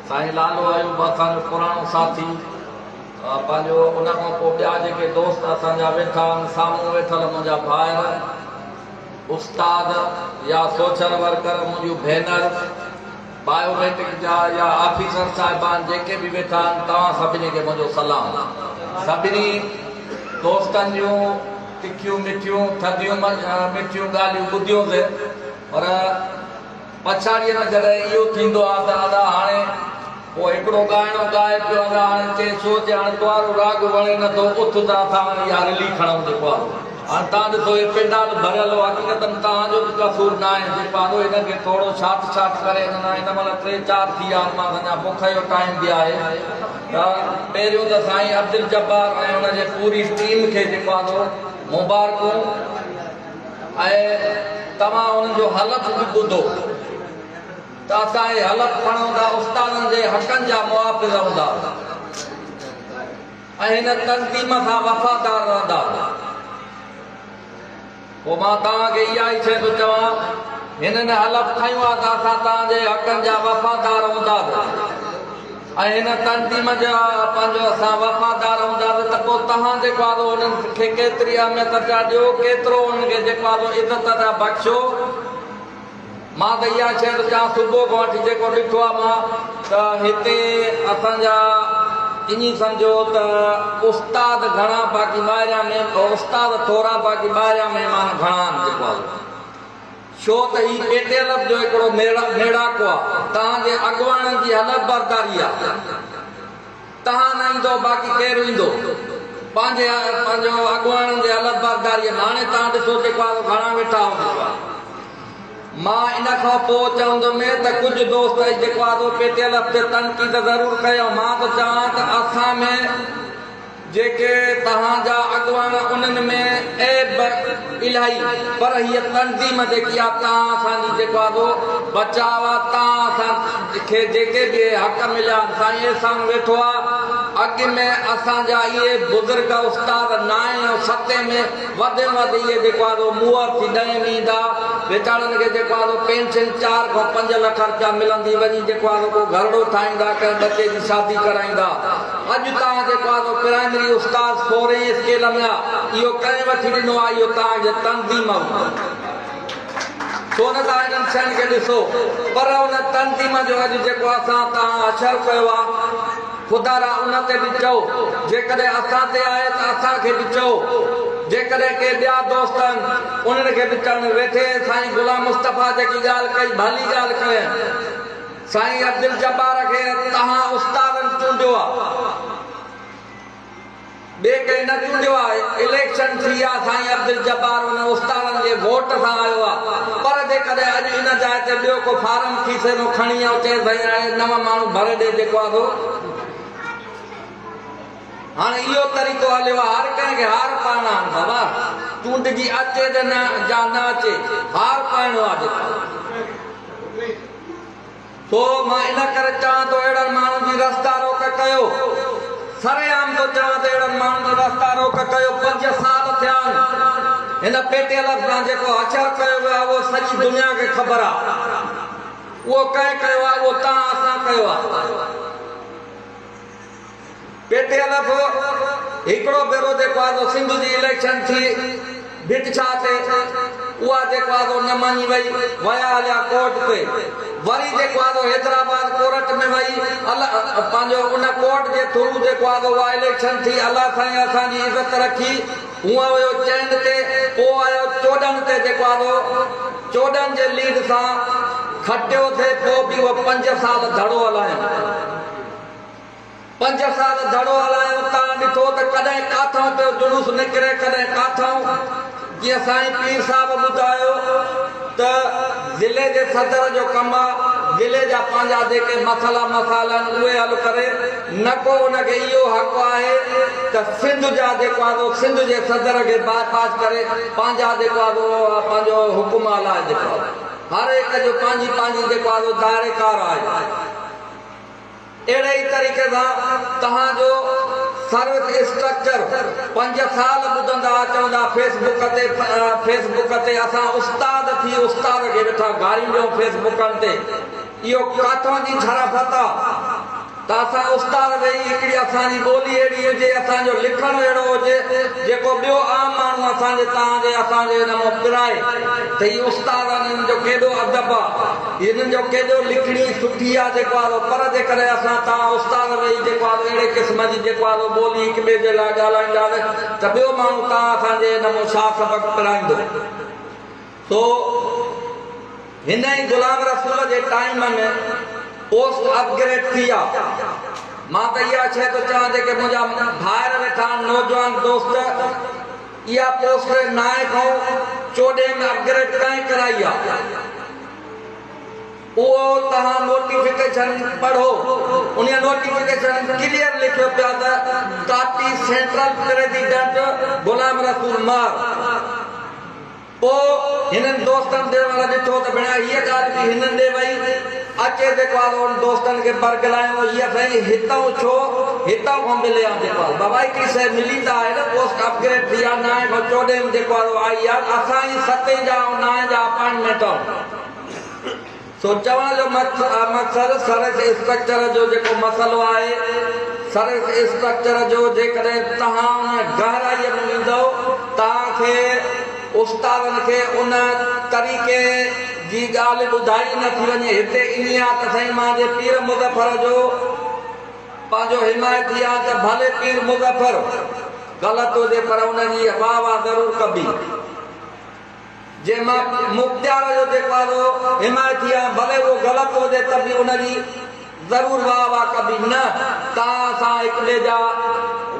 سائين لالو ايوب اسان جو پراڻو ساٿي پنهنجو ان کان پوء ٻيا جيڪي دوست اسان جا ويٺا آهن سامهون ويٺل منهنجا ڀائر استاد يا سوشل ورڪر منهنجون ڀينر بايوميٽرڪ جا يا آفيسر صاحبان جيڪي به ويٺا آهن توهان سڀني کي منهنجو سلام. سڀني دوستن جون تکيون مٺيون ٿڌيون مٺيون ڳالهيون ٻڌيونسين پر پڇاڙيء ۾ جڏهن اهو ٿيندو آ ته ادا هاڻي پوء هڪڙو ڳائڻو ڳائي پيو ادا هاڻي چئي ڇو چئي هاڻي توهارو راڳ وڻي نه ٿو اٿ ته اسان هاڻي اها رلي کڻون جيڪو آ هاڻي توهان ڏسو هي پنڊال ڀريل هو حقيقتن توهان جو به قصور ناهي جيڪو آ سو هن کي ٿورو شارٽ شارٽ ڪري هن هن مهل ٽي چار ٿي ويا آهن مان سمجهان بک جو ٽائيم به آهي ته پهريون ته سائين عبدالجبار ۽ ان جي پوري ٽيم کي جيڪو آ سو مبارڪون ۽ توهان انهن جو حلف به ٻڌو ته اسان اهي حلف کڻون ٿا استادن جي حقن جا محافظ هوندا ۽ هن تنظيم سان وفادار رهندا. پوء مان توهان کي اها ئي شيء ٿو چوان، هنن حلف کنيو آهي ته اسان توهان جي حقن جا وفادار هونداسين. ۽ هن تنظيم جا پنهنجو اسان وفادار هونداسين ته پوء توهان جيڪو آهي سو انهن کي ڪيتري اهميت پيا ڏيو، ڪيترو انهن کي جيڪو آهي سو عزت پيا بخشو. مان ته اها شيء ٿو چوان صبح کان وٺي جيڪو ڏٺو آهي مان ته هتي اسان جا ائين سمجهو ته استاد گهڻا باقي ٻاهريان استاد ٿورا باقي ٻاهريان مهمان گهڻا آهن جيڪو آهي سو. ڇو ته هي پيٽيلف جو هڪڙو ميڙاڪو آ، توهان جي اڳواڻن جي حلف برداري آ. توهان نه ايندو باقي ڪير ايندو؟ پنهنجي پنهنجو اڳواڻن جي حلف برداري آ. هاڻي توهان ڏسو جيڪو آ سو گهڻا ويٺا آهو جيڪو آ. مان ان کان پوء چوندم ته ڪجهه دوست جيڪو آ سو پيٽيلف تي تنقيد ضرور ڪئي ۽ مان ٿو چوان ته اسان ۾ جيڪي توهان جا اڳواڻ انهن ۾ عيب الائي پر هيء تنظيم جيڪي آ توهان اسان جي جيڪو آ سو بچاء آ توهان اسان کي جيڪي به اهي حق مليا آهن سائين احسان ويٺو آ اڳ ۾ اسان جا اهي بزرگ استاد نائين ۽ ستين ۾ وڌ ۾ وڌ اهي جيڪو آ سو موئر ٿي ڏهين ۾ ايندا ويچارن کي جيڪو آ سو پينشن چار کان پنج لک رپيا ملندي وڃي جيڪو آ سو ڪو گهرڙو ٺاهيندا ڪنهن ٻچي جي شادي ڪرائيندا. اڄ توهان جيڪو آ سو پرائمري استاد سورهين اسڪيل ۾ آ اهو ڪنهن وٺي ڏنو آ اهو توهان جي تنظيم ڇو نه ٿا انهن شين کي ڏسو پر ان تنظيم جو اڄ جيڪو اسان توهان حشر ڪيو آ خدارا ان تي به چئو جيڪڏهن اسان تي آهي ته اسان کي به چئو جيڪڏهن ڪي ٻيا دوست آهن انهن کي به چوڻ ويٺي سائين غلام مصطفيٰ جيڪي ڳالهه ڪئي ڀلي ڳالهه ڪئين. سائين عبدالجبار کي توهان استادن چونڊيو آ ٻي ڪنهن نه چونڊيو آ اليڪشن ٿي آ سائين عبدالجبار ان استادن جي ووٽ سان آيو آ پر جيڪڏهن اڄ ان جاء تي ٻيو ڪو فارم کيسي مان کڻي ۽ چئي سائين اهي نو ماڻهو ڀري ڏي جيڪو آ سو هاڻي اهو طريقو هليو آ هر ڪنهن کي هار پائڻا آهن بابا چونڊجي اچي ته نه جا نه اچي هار پائڻو آ جيڪو سو مان ان ڪري چوان ٿو اهڙن ماڻهن جي رستا روڪ ڪيو. سرعام ٿو چوان ته اهڙن ماڻهن جو رستا روڪ ڪيو. پنج سال ٿيا آهن هن پيٽيلف سان جيڪو حشر ڪيو ويو آهي اهو سڄي دنيا کي خبر آهي. اهو ڪنهن ڪيو آهي اهو توهان اسان ڪيو آهي. پي ٽي ايل ايف هڪڙو ڀيرو جيڪو آهي سو سنڌ جي اليڪشن ٿي ڀٽ شاهه تي اها جيڪو آهي سو نه مڃي وئي ويا هليا ڪورٽ تي وري جيڪو آهي سو حيدرآباد ڪورٽ ۾ وئي پنهنجو ان ڪورٽ جي ٿرو جيڪو آهي سو اها اليڪشن ٿي الله سائين اسان جي عزت رکي هونء ويو چئن تي پوء آيو 14 تي جيڪو آهي سو 14 جي ليڊ سان کٽيو ٿي پوء به اهو پنج سال ڌڙو هلايائون. پنج سال ڌڙو هلايو تان ڏٺو ته ڪڏهن ڪاٿئون پيو جلوس نڪري ڪڏهن ڪاٿئون. جيئن سائين پير صاحب ٻڌايو ته ضلعي جي صدر جو ڪم آ ضلعي جا پنهنجا جيڪي مسئلا مسائل آهن اهي حل ڪري نه ڪو ان کي اهو حق آهي ته سنڌ جا جيڪو آ سو سنڌ جي صدر کي باء پاس ڪري پنهنجا جيڪو آ سو پنهنجو حڪم هلائي جيڪو آ هر هڪ جو پنهنجي پنهنجي جيڪو آ سو دائري ڪار آهي. اهڙي ئي طريقي سان توهان جو سروس اسٽرڪچر پنج سال ٻڌندا چوندا فيس بڪ تي فيس بڪ تي اسان استاد ٿي استاد کي ويٺا گاريون ڏيون فيس بڪن تي اهو ڪاٿون جي شرافت آ. ته اسان استاد ويهي هڪڙي اسان جي ٻولي اهڙي هجي، اسان جو لکڻ اهڙو هجي، جيڪو ٻيو عام ماڻهو اسان جي توهان جي اسان جي ان مان پرائي ته هي استاد آهن هنن جو ڪيڏو ادب آ، هنن جو ڪيڏو لکڻي سٺي آ جيڪو آ سو پر جيڪڏهن اسان توهان استاد ويهي جيڪو آ سو اهڙي قسم جي جيڪو آ سو ٻولي هڪ ٻئي جي لاء ڳالهائينداسين ته ٻيو ماڻهو توهان اسان جي ان مان ڇا سبق پرائيندو؟ سو هن ئي غلام رسول جي ٽائيم ۾ پوسٽ اپگريڊ ٿي آ. مان ته اها شيء ٿو چوان جيڪي منهنجا ڀائر ويٺا آهن نوجوان دوست اها پوسٽ نائين کان چوڏهين ۾ اپگريڊ ڪنهن ڪرائي آ؟ اهو توهان نوٽيفڪيشن پڙهو انهي نوٽيفڪيشن ڪليئر لکيو پيا ته copy central president Ghulam Rasool Mahar. پوء هنن دوستن ڏي وڃڻ ڏٺو ته ڀيڻا هيء ڳالهه به هنن ڏي وئي. اچي جيڪو آ سو انهن دوستن کي برغلايائون هيء سائين هتئون ڇو هتئون کان ملي آ جيڪو آ بابا هڪڙي شيء ملي ته آهي نه پوسٽ اپگريڊ ٿي آ نائين کان چوڏهين ۾ جيڪو آ سو آئي آ اسان ئي ستين جا ۽ نائين جا اپائنٽمينٽ آهيون. سو چوڻ جو مقصد سروس اسٽرڪچر جو جيڪو مسئلو آهي، سروس اسٽرڪچر جو جيڪڏهن توهان ان گهرائيء ۾ ويندؤ، توهان کي استادن کي ان طريقي جي ڳالهه ٻڌائي نه ٿي وڃي. هتي ائين آ ته سائين مان جي پير مظفر جو پنهنجو حمايتي آهيان ته ڀلي پير مظفر غلط هجي پر ان جي واهه واهه ضرور ڪبي. جنهن مان مختيار جو جيڪو آهي سو حمايتي آهيان، ڀلي اهو غلط هجي ته به ان جي ضرور واهه واهه ڪبي. نه توهان اسان هڪ ٻئي جا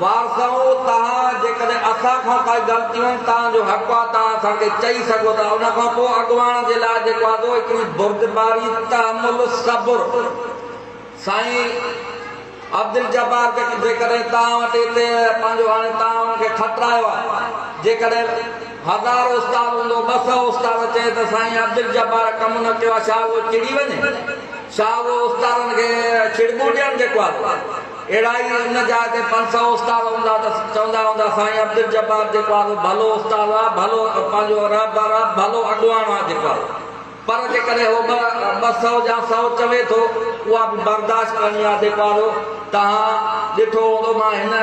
وارث آهيون، توهان جيڪڏهن اسان کان ڪائي غلطي هئي توهان جو حق آهي توهان اسان کي چئي سگهو ٿا. ان کان پوء اڳواڻ جي لاء جيڪو آهي سو هڪڙي بردباري، تحمل، صبر. سائين عبدالجبار جيڪڏهن توهان وٽ هتي پنهنجو هاڻي توهان ان کي کٽرايو آهي جيڪڏهن هزار استاد هوندو 200 استاد چئي ته سائين عبدالجبار ڪم نه ڪيو آهي ڇا اهو چڙي وڃي ڇا اهو استادن کي ڇڙٻون ڏين جيڪو آهي اهڙا ئي ان جاء تي 500 استاد هوندا ته چوندا هوندا سائين عبدالجبار جيڪو آهي ڀلو استاد آهي ڀلو پنهنجو رهبر آهي ڀلو اڳواڻ آهي جيڪو آهي پر جيڪڏهن هو 200 يا سئو چوي ٿو، اها به برداشت ڪرڻي آهي جيڪو آهي توهان ڏٺو هوندو مان هن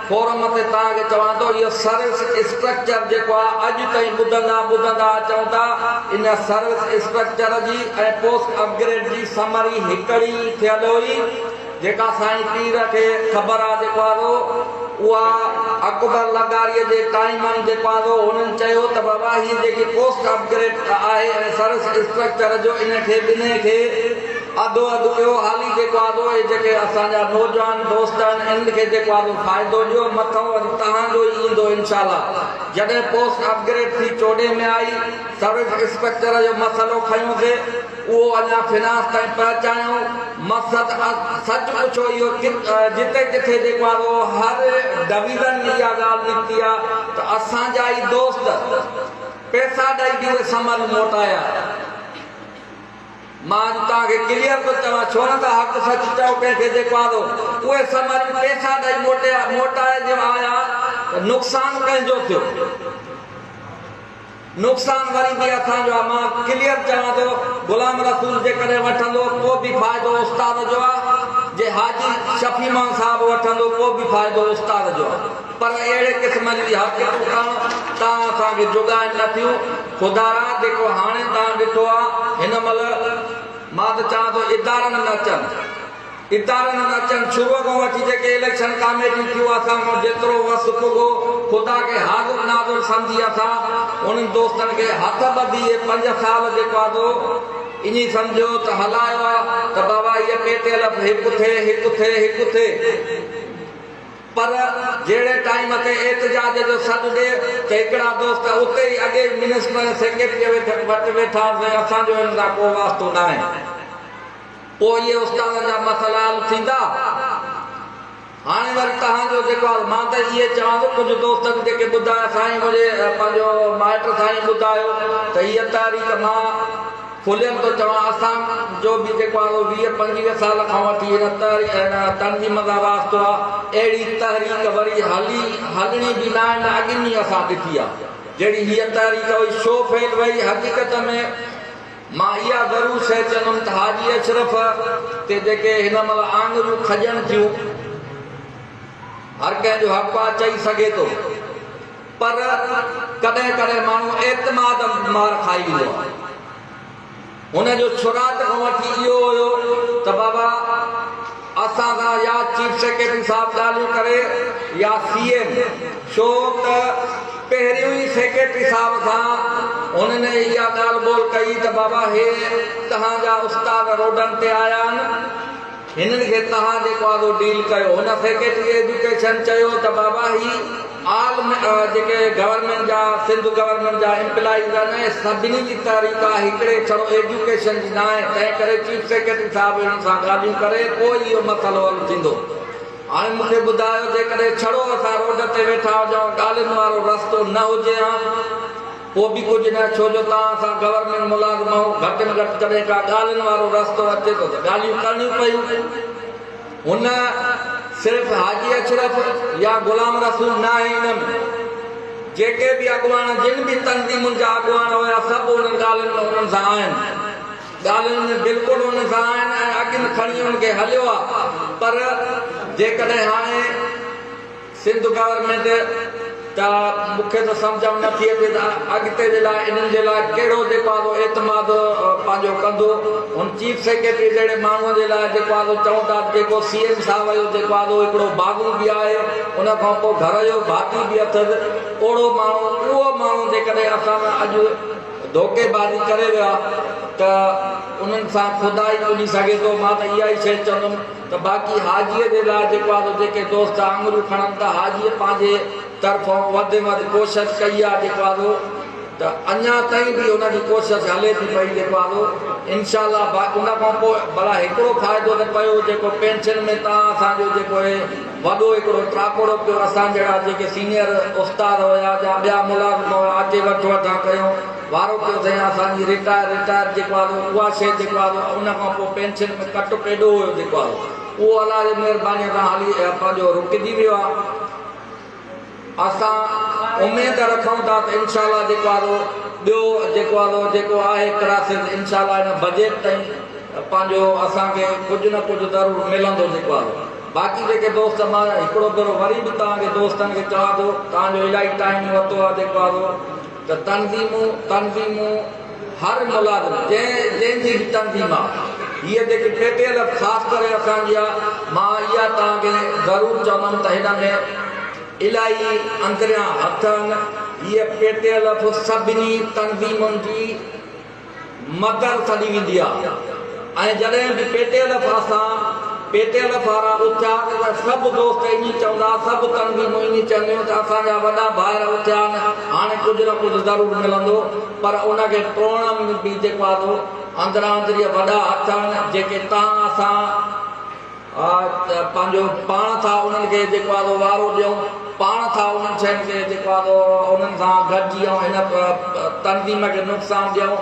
فورم تي توهان کي چوان ٿو اهو سروس اسٽرڪچر جيڪو آهي اڄ تائين ٻڌندا ٻڌندا اچون ٿا ان سروس اسٽرڪچر جي ۽ پوسٽ اپگريڊ جي سمري هڪڙي ئي ٿيل هئي جيڪا سائين پير کي خبر آ جيڪو آ سو اها اڪبر لغاريء جي ٽائيمن جيڪو آ سو هنن چيو ته بابا هي جيڪي پوسٽ اپگريڊ آهي ۽ سروس اسٽرڪچر جو ان کي ٻنهي کي اڌو اڌ ڪيو حالي جيڪو آ سو اهي جيڪي اسان جا نوجوان دوست آهن انهن کي جيڪو آ سو فائدو ڏيو مٿئون وري توهان جو ئي ايندو انشاء الله جڏهن پوسٽ اپگريڊ ٿي چوڏهين ۾ آئي سروس اسٽرڪچر جو مسئلو کنيوسي اهو اڃا فنانس تائين پهچايون مقصد سچ پڇو اهو جتي ڪٿي جيڪو آهي اهو هر ڊويزن ۾ اها ڳالهه نڪتي آهي ته اسان جا ئي دوست پئسا ڏئي به اهي سمريون موٽايا. مان اڄ توهان کي ڪليئر ٿو چوان ڇو نه ٿا حق سچ چئو ڪنهن کي جيڪو آهي اهي سمريون پئسا ڏئي موٽائي جو آيا ته نقصان ڪنهن جو ٿيو؟ نقصان وري به اسان جو آ مان ڪليئر چوان ٿو غلام رسول جيڪڏهن وٺندو پو به فائدو استاد جو آ جي حاجي شفيع محمد صاحب وٺندو پو به فائدو استاد جو آ پر اهڙي قسم جي حرڪتون ڪرڻ تان اسان کي جوڳائن نه ٿيون خدارا جيڪو هاڻي تان ڏٺو آ هن مهل مان ته چوان ٿو ادارن ۾ اچن. ادارن ۾ اچڻ شروع کان وٺي جيڪي اليڪشن ڪاميٽيون ٿيون اسان کان جيترو وس پڳو خدا کي حاضر ناظر سمجهي اسان انهن دوستن کي هٿ ٻڌي اهي پنج سال جيڪو آ سو ائين سمجهيو ته هلايو آ ته بابا هيء پي ٽي ايل هڪ ٿئي هڪ ٿئي هڪ ٿئي پر جهڙي ٽائيم تي احتجاج جو سڏ ڏي ته هڪڙا دوست اتي ئي اڳي ئي منسٽر ۽ سيڪريٽريء وٽ ويٺا سائين اسان جو هن سان ڪو واسطو ناهي. پوء اهي استادن جا مسئلا حل ٿيندا. هاڻي وري توهان جو جيڪو حال مان ته اهي چوان ٿو ڪجهه دوستن جيڪي ٻڌايا سائين منهنجي پنهنجو مائٽ سائين ٻڌايو ته هيء تحريڪ مان کليل ٿو چوان اسان جو به جيڪو آهي 20 25 سال کان وٺي هن تحريڪ هن تنظيم سان واسطو آهي اهڙي تحريڪ وري هلي هلڻي به ناهي نه اڳ ۾ اسان ڏٺي آهي جهڙي هيء تحريڪ هئي شو فيل وئي حقيقت ۾ مان اها ضرور شيء چوندم ته حاجي اشرف تي جيڪي هن مهل آڱريون کڄن ٿيون، هر ڪنهن جو حق آ چئي سگهي ٿو، پر ڪڏهن ڪڏهن ماڻهو اعتماد ۾ مار کائي ويندو آ. هن جو شروعات کان وٺي اهو هيو ته بابا اسان سان يا چيف سيڪريٽري صاحب ڳالهيون ڪري يا سي ايم، ڇو ته پهريون ئي سيڪريٽري صاحب سان هنن اها ڳالهه ٻولهه ڪئي ته بابا هي توهان جا استاد روڊن تي آيا آهن، هنن کي توهان جيڪو آهي سو ڊيل ڪيو. هن سيڪريٽري ايجوڪيشن چيو ته بابا هي آل جيڪي گورنمينٽ جا سنڌ گورنمينٽ جا ايمپلائيز آهن اهي سڀني جي تحريڪ آهي هڪڙي ڇڙو ايجوڪيشن جي ناهي تنهن ڪري چيف سيڪريٽري صاحب هنن سان ڳالهيون ڪري پوء اهو مسئلو حل ٿيندو. هاڻي مون کي ٻڌايو جيڪڏهن ڇڙو اسان روڊ تي ويٺا هجون ڳالهين وارو رستو نه هجي ها پوء به ڪجهه نه ڇو جو توهان اسان گورنمينٽ ملازم آهيون گهٽ ۾ گهٽ ڪڏهن ڪا ڳالهين وارو رستو اچي ٿو ته ڳالهيون ڪرڻيون پيون. هن صرف حاجي اشرف يا غلام رسول ناهي ان ۾ جيڪي به اڳواڻ جن به تنظيمن جا اڳواڻ هيا سڀ انهن ڳالهين ۾ انهن سان آهن. ڳالهين ۾ بلڪل ان سان آهن ۽ اڳين کڻي ان کي هليو آ پر جيڪڏهن هاڻي سنڌ گورنمينٽ ته مون کي ته سمجهه ۾ نٿي اچي ته اڳتي جي لاء انهن جي لاء ڪهڙو جيڪو آ سو اعتماد پنهنجو ڪندو هن چيف سيڪريٽري جهڙي ماڻهو جي لاء جيڪو آ سو چئون ٿا ته جيڪو سي ايم صاحب جو جيڪو آ سو هڪڙو باغون به آهي ان کان پوء گهر جو ڀاتي به اٿس اوڙو ماڻهو اهو ماڻهو جيڪڏهن اسان اڄ ڌوڪي بازي ڪري ويا ته انهن سان خدا ئي پڄي سگهي ٿو. مان ته اها ئي شيء چوندم ته باقي حاجيء جي لاء جيڪو آهي سو جيڪي دوست آڱريون کڻن ٿا حاجيء پنهنجي طرفان وڌ ۾ وڌ ڪوشش ڪئي آهي جيڪو آهي سو ته اڃا تائين به ان جي ڪوشش هلي ٿي پئي جيڪو آهي سو انشاء الله ان کان پوء ڀلا هڪڙو فائدو ته پيو جيڪو پينشن ۾ تان اسان جو جيڪو هي وڏو هڪڙو ٽاڪوڙو پيو اسان جهڙا جيڪي سينئر استاد هيا يا ٻيا ملازم هيا اچي وٺ وٺان ڪيون وارو ڪيو سائين اسان جي رٽائر رٽائر جيڪو آهي سو اها شيء جيڪو آهي سو ان کان پوء پينشن ۾ ڪٽ ڪيڏو هيو جيڪو آهي سو اهو الله جي مهرباني سان هلي پنهنجو رڪجي ويو آهي اسان اميد رکون ٿا ته انشاء الله جيڪو آهي سو ٻيو جيڪو آهي سو جيڪو آهي ڪراسز انشاء الله هن بجيٽ تائين پنهنجو اسان کي ڪجهه نه ڪجهه ضرور ملندو جيڪو آهي سو باقي جيڪي دوست مان هڪڙو ڀيرو وري به توهان کي دوستن کي چوان ٿو توهان جو الاهي ٽائيم ورتو آهي جيڪو آهي سو ته تنظيمون تنظيمون هر ملازم جنهن جنهن جي به تنظيم آهي هيء جيڪي پي ٽي ايل خاص ڪري اسان جي آهي مان اها توهان کي ضرور چوندم ته هن ۾ الاهي اندريان هٿ آهن هيء پي ٽي ايل سڀني تنظيمن جي مدر سڏي ويندي آ ۽ جڏهن به پي ٽي ايل اسان پي ٽي ايل وارا اٿيا ته سڀ دوست ائين چوندا سڀ تنظيمون ائين چونديون ته اسان جا وڏا ڀائر اٿيا آهن هاڻي ڪجهه نه ڪجهه ضرور ملندو پر ان کي ٽوڙڻ ۾ به جيڪو آ سو اندران اندري وڏا هٿ آهن جيڪي تان اسان پنهنجو پاڻ ٿا انهن کي جيڪو آ سو وارو ڏيون، پاڻ ٿا انهن شين کي جيڪو آ سو انهن سان گڏجي ۽ هن تنظيم کي نقصان ڏيون.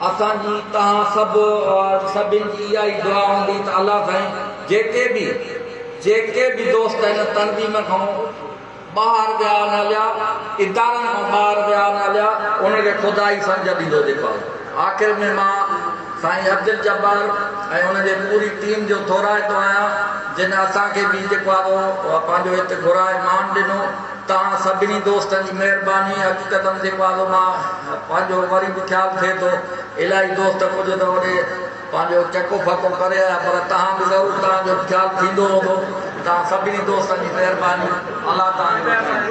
اسان جي توهان سڀ سڀن جي اها ئي دعا هوندي ته الله سائين جيڪي به جيڪي به دوست هن تنظيم کان ٻاهر ويا نه هليا، ادارن کان ٻاهر ويا نه هليا، انهن کي خدا ئي سمجهه ڏيندو جيڪو آهي. آخر ۾ مان سائين عبدالجبار ۽ ان جي پوري ٽيم جو ٿورائتو آهيان جن اسان کي به جيڪو آهي سو پنهنجو هت گهرائي مان ڏنو. توهان سڀني دوستن جي مهرباني. حقيقتن جيڪو آهي سو مان پنهنجو وري به خيال ٿئي ٿو الاهي دوست ڪجهه ته هوڏي پنهنجو چڪو ڦڪو ڪري آيا پر توهان به ضرور توهان جو به خيال ٿيندو هوندو. توهان سڀني دوستن جي مهرباني. الله توهان جو وڏو.